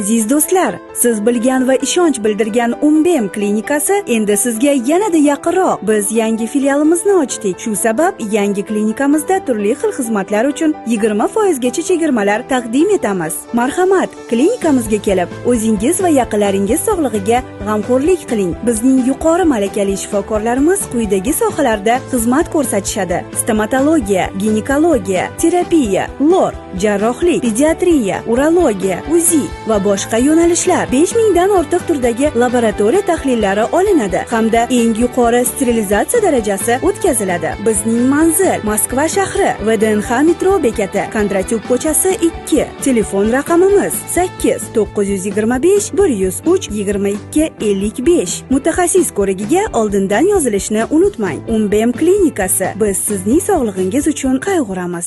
Aziz do'stlar, siz bilgan va ishonch bildirgan Umbem klinikasi endi sizga yanada yaqinroq. Biz yangi filialimizni ochdik. Shu sabab yangi klinikamizda turli xil xizmatlar uchun 20% gacha chegirmalar taqdim etamiz. Marhamat, klinikamizga kelib, o'zingiz va yaqinlaringiz sog'lig'iga g'amxo'rlik qiling. Bizning yuqori malakali shifokorlarimiz quyidagi sohalarda xizmat ko'rsatishadi: stomatologiya, ginekologiya, terapiya, lor, jarrohlik, pediatriya, urologiya, УЗИ va boshqa yo'nalishlar. 5000 dan ortiq turdagi laboratoriya tahlillari olinadi hamda eng yuqori sterilizatsiya darajasi o'tkaziladi. Bizning manzil: Moskva shahri, VDNX metro bekati, Kondratyuk ko'chasi 2. Telefon raqamimiz 8 925 103 22 55. Mutaxassis ko'rigiga oldindan yozilishni unutmang. Umbem klinikasi. Biz sizning sog'lig'ingiz uchun qayg'uramiz.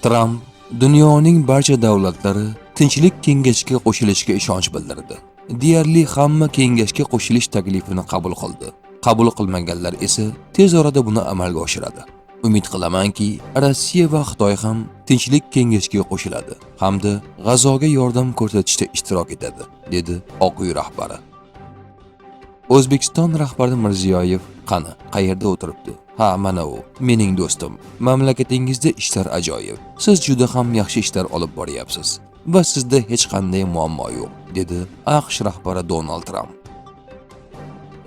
Tramp dunyoning barcha davlatlari Tinchlik kengashiga qo'shilishiga ishonch bildirdi. Deyarli hamma kengashga qo'shilish taklifini qabul qildi. Qabul qilmaganlar esa tez orada buni amalga oshiradi. Umid qilamanki, Rossiya va Xitoy ham Tinchlik kengashiga qo'shiladi hamda G'azoga yordam ko'rsatishda ishtirok etadi, dedi Oq uy rahbari. O'zbekiston rahbari Mirziyoyev qani, qayerda o'tiribdi? Ha, mana u, mening do'stim. Mamlakatingizda ishlar ajoyib. Siz juda ham yaxshi ishlar olib boryapsiz va sizda hech qanday muammo yo'q, dedi AQSh rahbari Donald Tramp.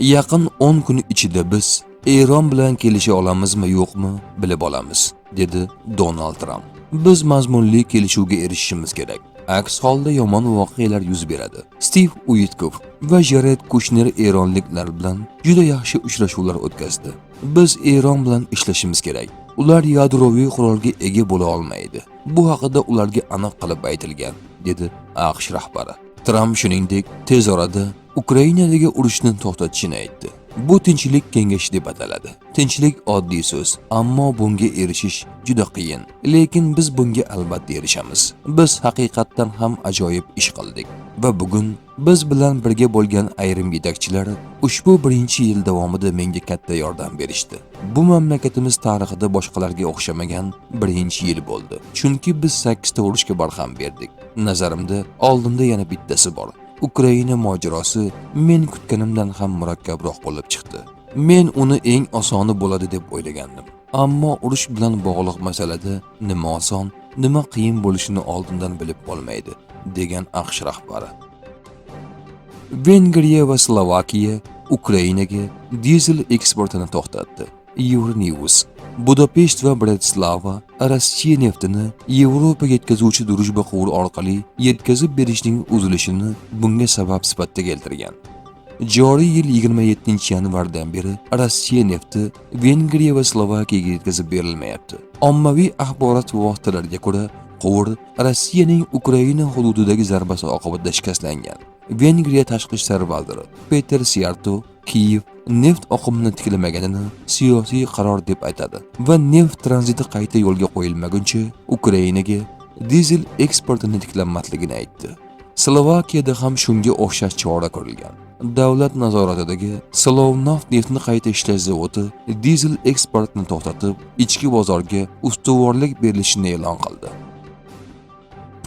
Yaqin 10 kun ichida biz Eron bilan kelisha olamizmi, yo'qmi, bilib olamiz, dedi Donald Tramp. Biz mazmunli kelishuvga erishishimiz kerak. Aks holda yomon voqealar yuz beradi. Stiv Uitkov va Jared Kushner eronliklar bilan juda yaxshi uchrashuvlar o'tkazdi. Biz Eron bilan ishlashimiz kerak. Ular yadroviy qurolga ega bo'la olmaydi. Bu haqida ularga aniq qilib aytilgan, dedi AQSh rahbari. Tramp shuningdek tez orada Ukrainadagi urushni to'xtatishini aytdi. Bu tinchlik kengashi deb ataladi. Tinchlik oddiy so'z, ammo bunga erishish juda qiyin. Lekin biz bunga albatta erishamiz. Biz haqiqatdan ham ajoyib ish qildik va bugun biz bilan birga bo'lgan ayrim yetakchilar ushbu birinchi yil davomida menga katta yordam berishdi. Bu mamlakatimiz tarixida boshqalarga o'xshamagan birinchi yil bo'ldi. Chunki biz 8 ta urushga barham berdik. Nazarimda, oldinda yana bittasi bor. Ukraina mojarosi men kutganimdan ham murakkabroq bo'lib chiqdi. Men uni eng osoni bo'ladi deb o'ylagandim. Ammo urush bilan bog'liq masalada nima oson, nima qiyin bo'lishini oldindan bilib bo'lmaydi, degan AQSh rahbari. Vengriya va Slovakiya Ukrainaga dizel eksportini to'xtatdi. Euronews. Budapesht va Bratislava Rossiya neftini Yevropaga yetkazuvchi Drujba quvuri orqali yetkazib berishning uzilishini bunga sabab sifatida keltirgan. Joriy yil 27-yanvardan beri Rossiya nefti Vengriya va Slovakiyaga yetkazib berilmayapti. Ommaviy axborot vositalariga ko'ra, quvur Rossiyaning Ukraina hududidagi zarbasi oqibatida shikastlangan. Vengriya tashqi ishlar vaziri Peter Siyarto Kiyev neft oqimini tiklamaganini siyosiy qaror deb aytadi va neft tranziti qayta yo'lga qo'yilmaguncha Ukrainaga dizel eksportini tiklanmasligini aytdi. Slovakiyada ham shunga o'xshash chora ko'rilgan. Davlat nazoratidagi Slovnaft neftni qayta ishlash zavodi dizel eksportini to'xtatib, ichki bozorga ustuvorlik berilishini e'lon qildi.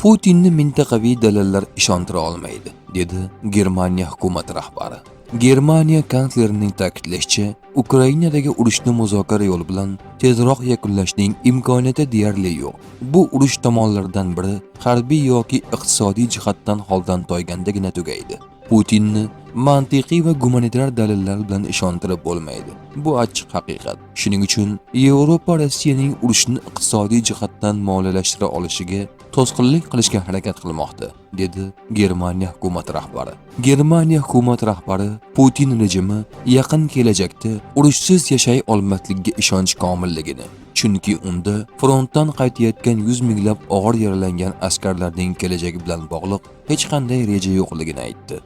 Putinni mintaqaviy dalillar ishontira olmaydi, dedi Germaniya hukumati rahbari. Germaniya kanslerining ta'kidlashicha, Ukrainadagi urushni muzokara yo'li bilan tezroq yakunlashning imkoniyati deyarli yo'q. Bu urush tomonlaridan biri harbiy yoki iqtisodiy jihatdan holdan toygandagina tugaydi. Putinni mantiqiy va gumanitar dalillar bilan ishontirib bo'lmaydi. Bu achchiq haqiqat. Shuning uchun Yevropa Rossiyaning urushni iqtisodiy jihatdan moliyalashtira olishiga to'sqinlik qilishga harakat qilmoqda, dedi Germaniya hukumati rahbari. Germaniya hukumat rahbari Putin rejimi yaqin kelajakda urushsiz yashay olmasligiga ishonch komilligini, chunki unda frontdan qaytayotgan yuz minglab og'ir yaralangan askarlarning kelajagi bilan bog'liq hech qanday reja yo'qligini aytdi.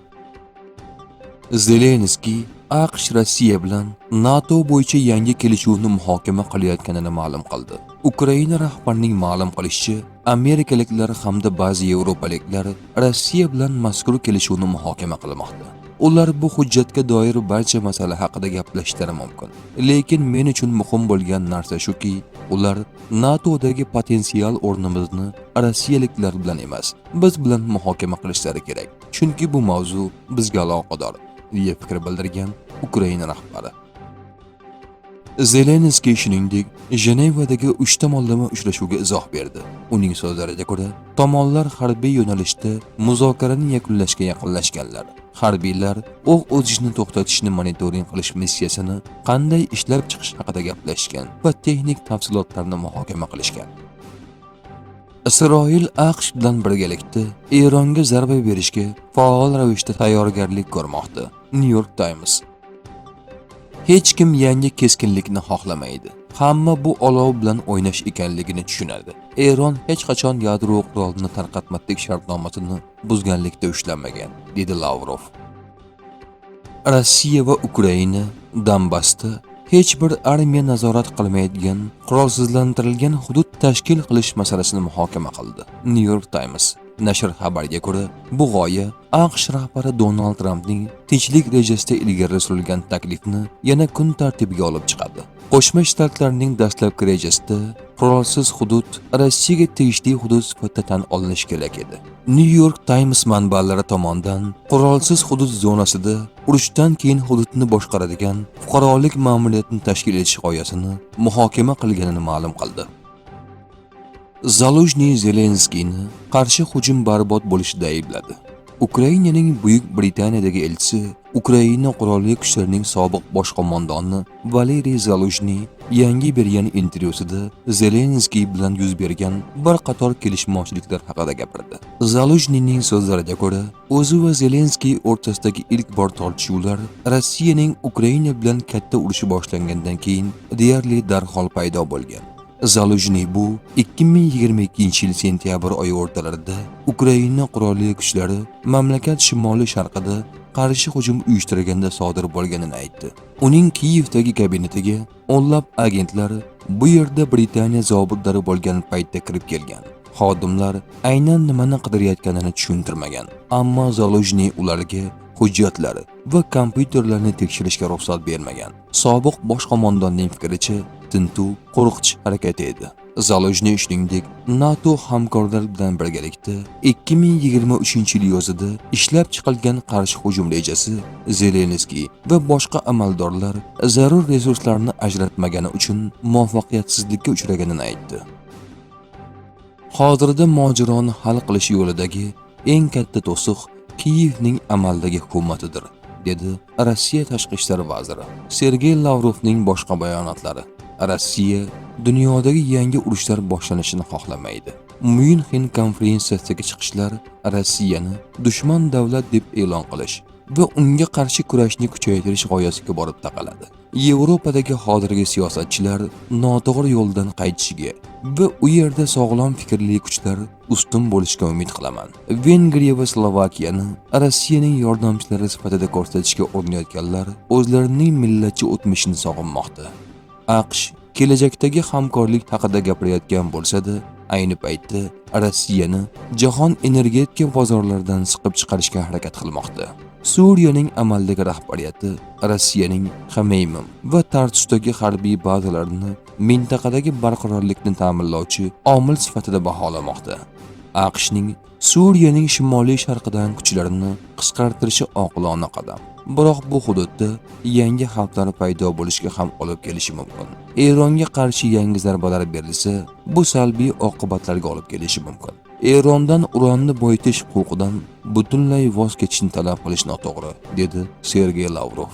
Zelenskiy AQSh Rossiya bilan NATO bo'yicha yangi kelishuvni muhokama qilayotganini ma'lum qildi. Ukraina rahbarining ma'lum qilishicha, amerikaliklar hamda ba'zi yevropaliklar Rossiya bilan mazkur kelishuvni muhokama qilmoqda. Ular bu hujjatga doir barcha masala haqida gaplashishlari mumkin. Lekin men uchun muhim bo'lgan narsa shuki, ular NATOdagi potensial o'rnimizni rossiyaliklar bilan emas, biz bilan muhokama qilishlari kerak. Chunki bu mavzu bizga aloqador, deya fikr bildirgan Ukraina rahbari. Zelenskiy shuningdek Jenevadagi uch tomonlama uchrashuvga izoh berdi. Uning so'zlariga ko'ra, tomonlar harbiy yo'nalishda muzokarani yakunlashga yaqinlashganlar. Harbiylar o'q uzishni to'xtatishni monitoring qilish missiyasini qanday ishlab chiqish haqida gaplashgan va texnik tafsilotlarni muhokama qilishgan. Isroil AQSh bilan birgalikda Eronga zarba berishga faol ravishda tayyorgarlik ko'rmoqda. New York Times. Hech kim yangi keskinlikni xohlamaydi. Hamma bu olov bilan o'ynash ekanligini tushunadi. Eron hech qachon yadro qurolini tarqatmaslik shartnomasini buzganlikda ushlanmagan, dedi Lavrov. Rossiya va Ukraina Donbassda hech bir armiya nazorat qilmaydigan qurolsizlantirilgan hudud tashkil qilish masalasini muhokama qildi. New York Times. Nashr xabariga ko'ra, bu g'oya AQSh rahbari Donald Trampning tinchlik rejasida ilgari surilgan taklifni yana kun tartibiga olib chiqadi. Qo'shma Shtatlarning dastlabki rejasida qurolsiz hudud Rossiyaga tegishli hudud sifatida tan olinishi kerak edi. New York Times manbalari tomonidan qurolsiz hudud zonasida urushdan keyin hududni boshqaradigan fuqarolik ma'muriyatini tashkil etish g'oyasini muhokama qilganini ma'lum qildi. Zaluzhniy Zelenskiyni qarshi hujum barbod bo'lishida aybladi. Ukrainaning Buyuk Britaniyadagi elchisi, Ukraina qurolli kuchlarining sobiq bosh qo'mondoni Valeriy Zaluzhniy yangi bergan intervyusida Zelenskiy bilan yuz bergan bir qator kelishmovchiliklar haqida gapirdi. Zaluzhniyning so'zlariga ko'ra, o'zi va Zelenskiy o'rtasidagi ilk bor tortishuvlar Rossiyaning Ukraina bilan katta urushi boshlangandan keyin deyarli darhol paydo bo'lgan. Zaluzhniy bu 2022-yil sentyabr oyi o'rtalarida Ukraina qurolli kuchlari mamlakat shimoli sharqida qarshi hujum uyushtirganda sodir bo'lganini aytdi. Uning Kiyevdagi kabinetiga o'nlab agentlar bu yerda Britaniya zobitlari bo'lgan paytda kirib kelgan. Xodimlar aynan nimani qidirayotganini tushuntirmagan, ammo Zaluzhniy ularga hujjatlar va kompyuterlarni tekshirishga ruxsat bermagan. Sobiq bosh qo'mondonning fikricha, tintuv qo'rqitish harakati edi. Zaluzhniy shuningdek NATO hamkorlar bilan birgalikda 2023-yil yozida ishlab chiqilgan qarshi hujum rejasi Zelenskiy va boshqa amaldorlar zarur resurslarni ajratmagani uchun muvaffaqiyatsizlikka uchraganini aytdi. Hozirda mojaroni hal qilish yo'lidagi eng katta to'siq Kiyevning amaldagi hukumatidir, dedi Rossiya tashqi ishlar vaziri. Sergey Lavrovning boshqa bayonotlari. Rossiya dunyodagi yangi urushlar boshlanishini xohlamaydi. Myunxen konferensiyasidagi chiqishlar Rossiyani dushman davlat deb e'lon qilish va unga qarshi kurashni kuchaytirish g'oyasiga borib taqaladi. Yevropadagi hozirgi siyosatchilar noto'g'ri yo'ldan qaytishiga va u yerda sog'lom fikrli kuchlar ustun bo'lishiga umid qilaman. Vengriya va Slovakiyani Rossiyaning yordamchilari sifatida ko'rsatishga urinayotganlar o'zlarining millatchi o'tmishini sog'inmoqda. AQSh kelajakdagi hamkorlik haqida gapirayotgan bo'lsa-da, ayni paytda Rossiyani jahon energetika bozorlaridan siqib chiqarishga harakat qilmoqda. Suriyaning amaldagi rahbariyati Rossiyaning Xmeymim va Tartusdagi harbiy bazalarini mintaqadagi barqarorlikni ta'minlovchi omil sifatida baholamoqda. AQShning Suriyaning shimoliy sharqidan kuchlarini qisqartirishi oqilona qadam. Biroq bu hududda yangi xavflar paydo bo'lishiga ham olib kelishi mumkin. Eronga qarshi yangi zarbalar berilsa, bu salbiy oqibatlarga olib kelishi mumkin. Erondan uranni boyitish huquqidan butunlay voz kechishni talab qilish noto'g'ri, dedi Sergey Lavrov.